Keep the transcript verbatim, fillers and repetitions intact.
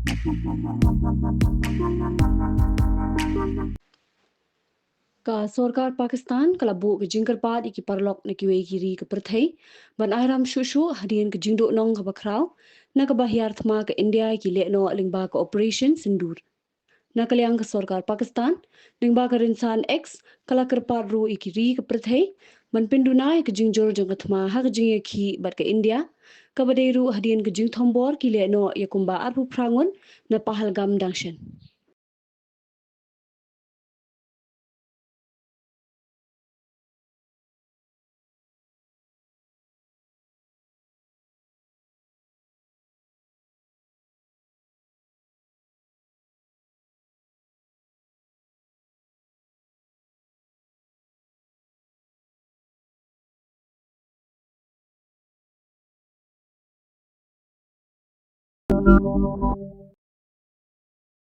Ka sorkar Pakistan ka la buh ka jingkyrpad ïa ki paralok na kiwei ki ri ka pyrthei ban ai ram shuh shuh hadien ka jingduhnong kaba khraw na kaba hiar thma ka India ïa ki lehnoh lyngba ka Operation Sindoor. Na ka liang ka sorkar Pakistan lyngba ka rynsan X ka la kyrpad ruh ïa ki ri ka pyrthei ban pynduna ïa ka jingjur jong ka thma ha ka jingïakhih bad ka India, kaba dei ruh hadien ka jingthombor ki lehnoh ïa kumba arphew phra ngut na Pahalgam dang shen.